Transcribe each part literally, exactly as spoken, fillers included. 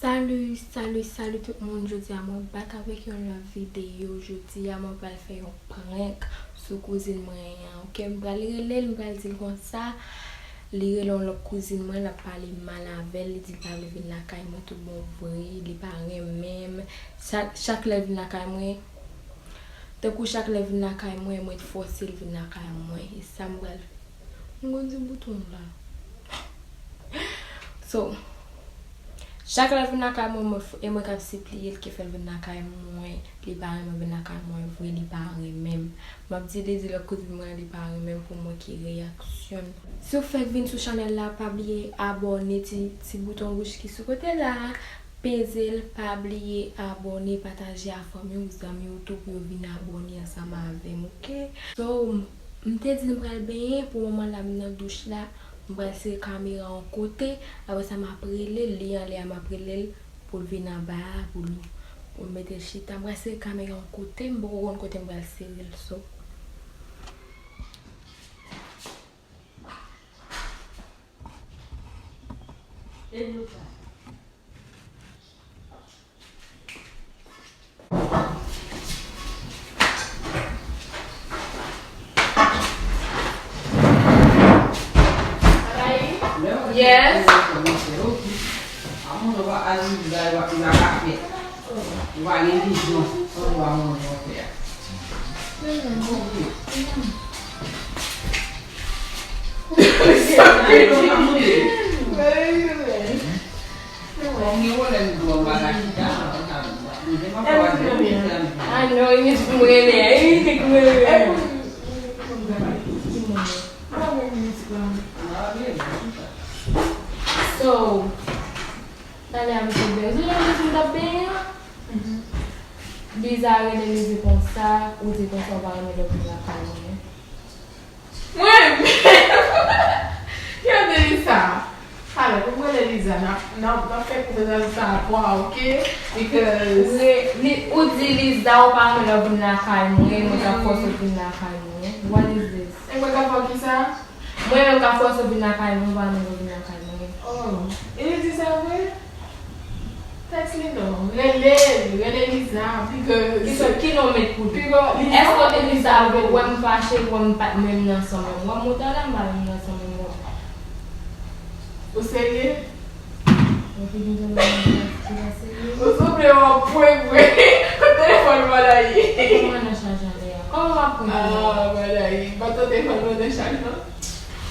Salut, salut, salut tout moun. Jodi a mwen back avèk yon lòt videyo. Jodi a mwen pral fè yon prank sou kouzin mwen an. Ok, m pral rele l, m pral di l konsa. Li rele yon lòt kouzin mwen, l ap pale mal avè l, li di l pa vle vin lakay mwen tout bon vre, li pa renmen m. Chak, chak lè l vin lakay mwen, tankou chak lè l vin lakay mwen, mwen t fòse l vin lakay mwen. E sa m pral, m konn di bouton la. So, chak lè l vin lakay mwen, mwen f-, e mwen k ap sipliye l ke fè l vin lakay mwen. Li pa renmen vin lakay mwen vre, li pa renmen m. M ap di li, di lòt kouzin mwen an, li pa renmen m, pou m wè ki reyaksyon l. Si w fèk vin sou chanèl la, pa bliye abòne, ti, ti bouton wouj ki sou kote la. Peze l, pa bliye abòne, pataje a fanmi w, zanmi w tou pou yo vin abòne ansanm avè m, ok? So, m te di m pral benyen, pou moman la m nan douch la, m pral sere kamera yon kote, apre sa m ap rele l, li anlè a m ap rele l pou l vin anba a, pou l, pou l mete l chita. M pral sere kamera yon kote, m poko konn kote m pral sere l, so. Yes. I know, e menm pou m rele, e menm pou m rele. So, talè a m te benyen. Ou sonje lè m te di m t ap benyen an? Liza rele, li di konsa, ou di konsa ou pa renmen lòt moun lakay mwen. Mwen menm! Gade Liza! Talè, pou m rele Liza, n ap, n ap, n ap fè konvèsasyon sa a twa, ok? Because Re-, li, ou di Liza ou pa renmen lè w vin lakay mwen, mwen k ap fòse w vin lakay mwen. What is this? E mwen k ap fè w kisa? Mwen menm k ap fòse w vin lakay mwen, ou pa renmen lè w vin lakay mwen. Oh, e li di sa vre? Tèks li non. Rele l, rele Liza, because Kisa, ki non w met pou li? Piga Liza. Èske w te di sa vre? Wè m fache, wè m pa t menm nan san menm. Wè m montè la, m pa menm nan san menm, wè. Ou serye? Ou fini de mwen, ou pa serye. Ou souple yon pwen vre. Telefòn mwen la ye. Telefòn mwen nan chaj anlè a. Kòman m ap pran telefòn? Ah, bagay. Pa t telefòn mwen nan chaj non.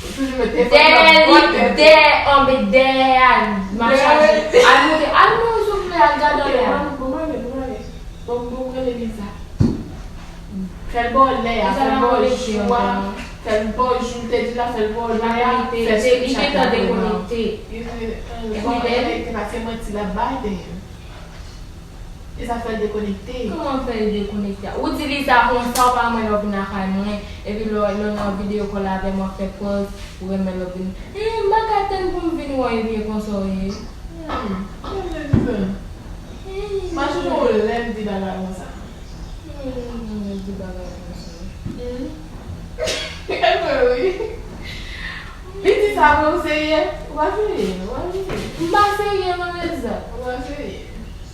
Ou toujou met telefòn nan bò tèt ou. Dèyè li, dèyè, anben, dèyè a, m ap chache. Al monte, al monte souple, al gade anlè a. Bon, bon, bon, bon, bon, bon, rele Liza. Fè l ba w lè a, fè l ba w jou a, fè l ba w jou, te di la, fè l ba w lè a, fè switch a la dekonekte. Li gentan dekonekte. Li, li, li, bon, li dekonekte paske manti l ap bay, damn. E sa fè l dekonekte. Kòman fè l dekonekte a? Ou di Liza konsa, ou pa renmen lè w vin lakay mwen, epi lè w, lè w nan videyo kòl avè m, w ap fè pòz, ou renmen lè w vin. Eh, m pa ka tann pou m vin wè w, ebyen konsa w ye. Hmm, mwen vle di sa. Hmm. M pa janm wè w lè m di bagay konsa. Hmm, mwen di bagay konsa. Hmm. E vre, wi. Li di sa vre, ou serye? Ou pa serye, ou pa serye. M pa serye, non, Liza. Ou pa serye.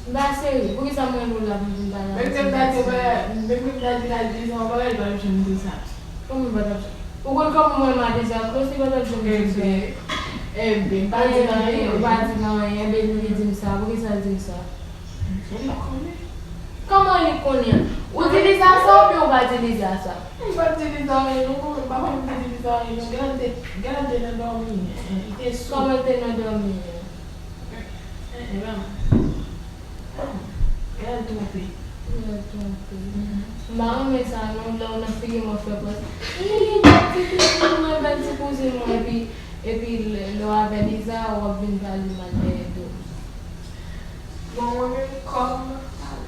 M pa serye. Poukisa mwen rele w la pou m vin pale avè w? Menm ke m ta di w bagay, menm ke m ta di l al di sa yon bagay, li pa t ap janm di w sa. Kòman li pa t ap janm? Ou konn kòman mwen renmen Adija, Close, li pa t ap janm di sa. Enben, enben, m pa di l anyen. Ou pa di l anyen, enben li di m sa. Poukisa l di m sa? Li konnen. Kòman li konnen? Ou di Liza sa oubyen ou pa di Liza sa? M pa t di Liza anyen non, mwen menm pa konn m te di Liza anyen non. Genlè m te, genlè m te nan dòmi. Li te sou. Kòman l te nan dòmi? Eh, eh, eh, manman. Genlè l twonpe. Genlè l twonpe. Mhm. M pa renmen sa non, lè w nan figi m w ap fè pòz. Ih, bèl ti kouzin mwen, bèl ti kouzin mwen, epi, epi lè, lè w avè Liza, w ap vin pale mal dèyè do m. Bon, mwen menm kòm, talè.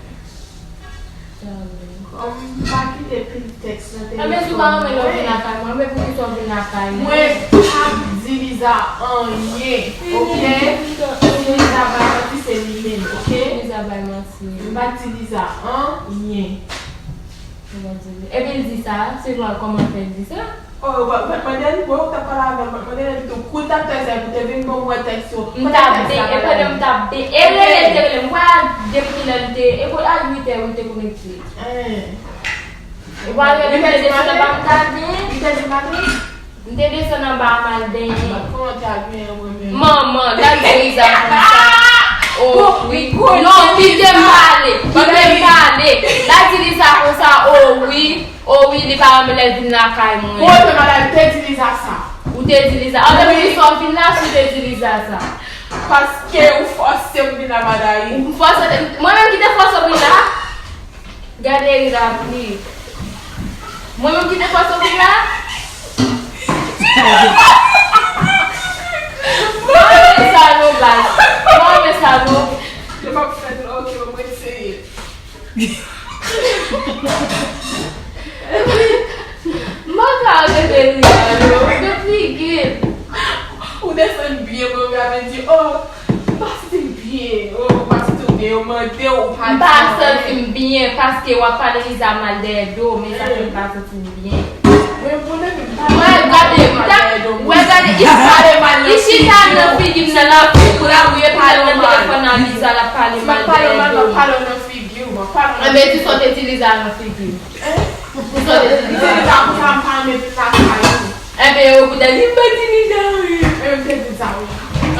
Kòm m pa kite pil tèks nan telefòn mwen. Anben, si w pa renmen lè w vin lakay mwen, anben poukisa w vin lakay mwen? Mwen p ap di Liza anyen, ok? Si Liza bay manti, se li menm, ok? Liza bay manti. M pa di Liza anyen. Ou pa di li. Epi l di sa, se vre, kòman fè l di sa? Oh, ou pa, ou pa t mande l? Bon, ou t ap pale avè l, ou pa t mande l, epi tou, kou l t ap tèks la, epi w te vin ban m wè tèks yo. M t ap de, e pandan m t ap de, e rele l te rele m. M wè depi kilè l te, e pou al uit è wi te konekte. Epi w al rele m te desann anba m t al benyen. Li te di maten? M te desann anba m al benyen. Kòman w te al benyen mwen menm? Manman, l al di Liza konsa. Oh, wi. Non, kite m pale. Kite m pale. L al di Liza konsa, oh, wi. Oh wi, li pa renmen lè l vin lakay mwen. Bon, epi madanm te di Liza sa. Ou te di Liza. Anben, poukisa w vin la si w te di Liza sa? Paske ou fòse m vin la, madanm. Ou fòse, mwen menm ki te fòse w vin la? Gade ri la, wi. Mwen menm ki te fòse w vin la? Mwen renmen sa non, baz. Mwen renmen sa non. Yo p ap fè l, ok, mwen eseye. M pa ka rete ri a, yo. Gad figi l. Ou desann byen, mwen, ou gade di, oh, m pa santi m byen. Oh, ou pa santi w byen, yo mande w, ou pa di anyen. M pa santi m byen, paske w ap pale Liza mal dèyè do, men sa fè m pa santi m byen. Mwen, mwen menm, m pa pale mal dèyè do. Wè, gade, wè, gade, li chita nan figi m nan, l ap ri, epi l ap nan telefòn nan Liza, l ap pale mal dèyè do. Figi w, mwen pa renmen. Anben, di sa w te di Liza nan figi w. Di sa w te di Liza. Di Liza konsa m pa renmen vin lakay ou. Enben, yo pou te di m pa di Liza anyen. Enben, m te di sa wi.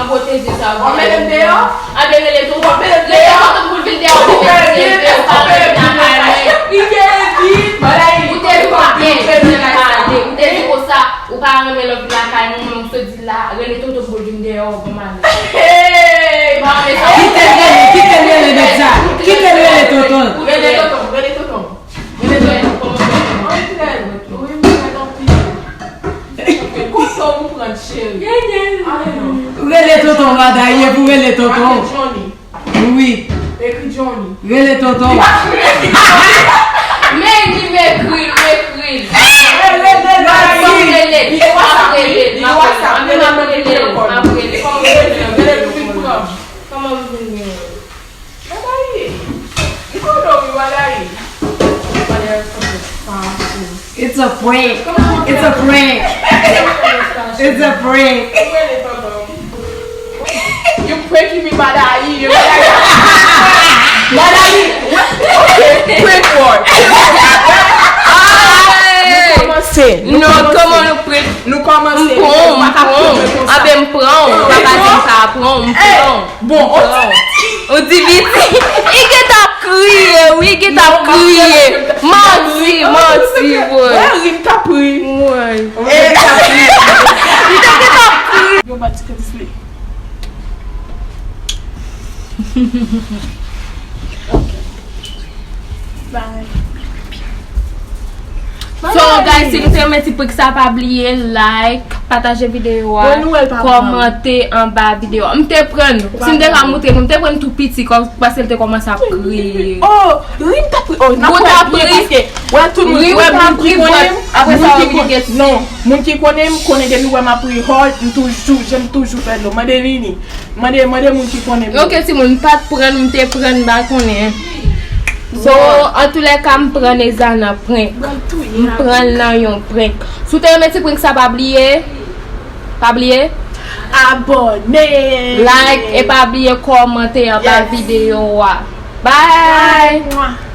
Anben, w te di sa wi. W ap mete m deyò? Anben, rele tonton. W ap mete m deyò? Rele tonton pou l vin deyò. Ou pè vin, ou pa renmen vin lakay mwen. Li te vin. Ou te di w pa renmen vin lakay mwen. Ou te di konsa, ou pa renmen lòt vin lakay mwen, mwen, m sot di la, rele tonton pou l vin deyò, ban m ale. Hey! Kite l rele, kite l rele Nadia. Kite l rele tonton. Rele tonton, rele tonton. Rele tonton. Mwen trè rèd, wi, mwen rèd anpil. Kote w pran cheri? Ale non. Rele tonton, madanm, e pou rele tonton. Rele Johnny. Wi. Ekri Johnny. Rele tonton. Men li m ekri l, m ekri l. Rele, rele, rele. M ap rele l, m ap rele l. M ap rele l, m ap rele l. Kòman w rele l? Rele l pou vin pran m. Kòman m vin gen l? Magayi. M konnen w wi, Magayi. It's a prank. It's a prank. It's a prank. Ou rele tonton. You pranking me, Madayi. Madayi. Ok, prank war. Nou kòmanse. Non, kòman nou prank? Nou kòmanse. M pran w, m pran w. Anben m pran w. Papa di m pa pran w, m pran w. Bon, on ti piti. Ou ti piti. Li gentan ap kriye, wi, li gentan ap kriye. Manti, manti, woy. Wè, ri m t ap ri. Woy. Li te gentan ap kriye. Yo, ba ti kè di slip. Bye. So, guys, si nou te renmen ti prank sa, pa bliye like, pataje videyo a, kòmante anba videyo a. M te prann, si m te ka montre nou, m te prann tou piti, kòm, paske l te kòmanse ap kriye. Oh, ri m t ap ri, oh, n ap wè byen paske, wè, tout moun, wè, moun ki konnen m, moun ki konnen, non, moun ki konnen m, konnen depi wè m ap ri hard, m toujou, je m toujou fè dlo. Mande Nini. Mande, mande moun ki konnen m yo. Ok, timoun, m pa t prann, m te prann, m pa konnen. So, antoulèka, m pran Neza nan prank. M pran l nan yon prank. Si w te renmen ti prank sa, pa bliye, pa bliye. Abòne! Like, e pa bliye kòmante anba videyo a. Bye! Bye!